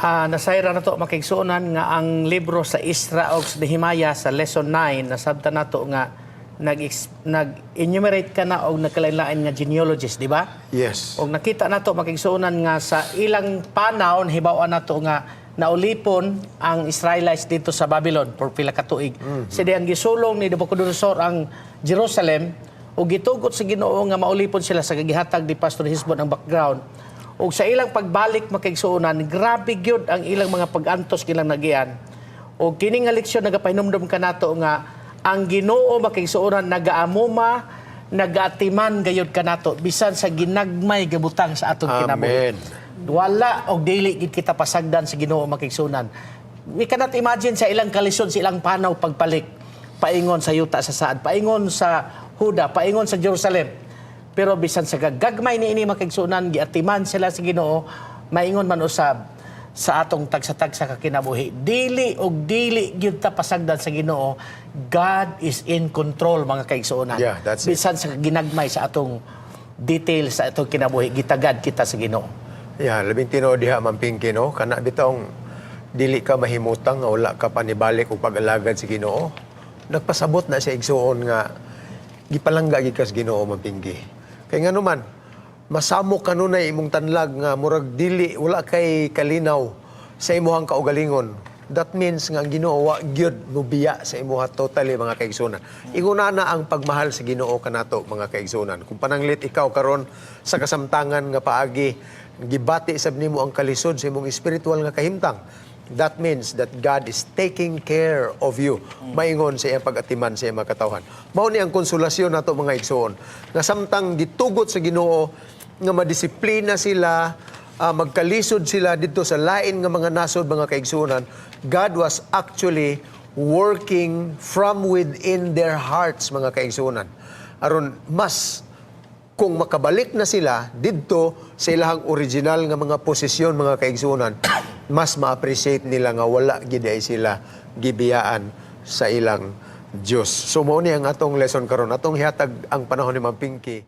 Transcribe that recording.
Nasayran nato, makaigsuonan, nga ang libro sa Ezra og sa Nehemiah sa lesson 9, nasabtan nato nga nag-enumerate ka na og nagkalain-lain nga genealogies, di ba? Yes. Og nakita nato, makigsuonan, nga sa ilang panahon hibaw-an nato nga naulipon ang Israelites dito sa Babylon for pila ka tuig. Mm ang gisulong ni Nabucodonosor ang Jerusalem ug gitugot sa Ginoo nga maulipon sila sa gihatag ni Pastor Hisbon ang background. Ug sa ilang pagbalik, makigsuonan, grabe gyud ang ilang mga pag-antos ilang nagian. O kini nga leksyon nagapahinumdom kanato nga ang Ginoo, makigsuonan, nagaamuma, nagaatiman gayud kanato bisan sa ginagmay gabutang sa atong kinabuhi. Amen. Wala og dili gid kita pasagdan sa Ginoo, makigsuonan. We cannot imagine sa ilang kalisod, sa ilang panaw pagpalik paingon sa yuta sa saad, paingon sa Huda, paingon sa Jerusalem. Pero bisan sa gagagmay niini, makigsuonan, giatiman sila sa Ginoo. Maingon man usab sa atong tagsa-tagsa ka kinabuhi, dili og dili gyud ta pasagdan sa Ginoo. God is in control, mga kaigsuonan. Yeah, that's it. Bisan sa ginagmay sa atong detail sa atong kinabuhi, gitagad kita sa Ginoo. Yeah, labing tinuod diha, Ma'am Pinky, no? Kana bitong dili ka mahimutang nga wala ka panibalik og pag-alagad sa Ginoo. Nagpasabot na sa igsuon nga gipalangga gid ka sa Ginoo, Ma'am Pinky. Kay ngano man, masamok kanunay imong tanlag nga murag dili wala kay kalinaw sa imuhang kaugalingon. That means nga ang Ginoo wa gyud mubiya sa imuha totally, mga kaigsunan. Inguna na ang pagmahal sa Ginoo kanato, mga kaigsunan. Kung pananglit ikaw karon sa kasamtangan nga paagi gibati sab nimo ang kalisod sa imong espiritual nga kahimtang. That means that God is taking care of you. Maingon sa iyang pag-atiman sa iyang mga katawhan. Mao ni ang konsolasyon nato, mga igsoon. Nga samtang gitugot sa Ginoo nga madisiplina sila, magkalisod sila dito sa lain nga mga nasod, mga kaigsuonan, God was actually working from within their hearts, mga kaigsuonan. Aron mas kung makabalik na sila didto sa ilahang original nga mga posisyon, mga kaigsuonan, mas ma-appreciate nila nga wala gid ay sila gibiyaan sa ilang Diyos. So mao ni ang atong lesson karon. Atong hihatag ang panahon ni Ma'am Pinky.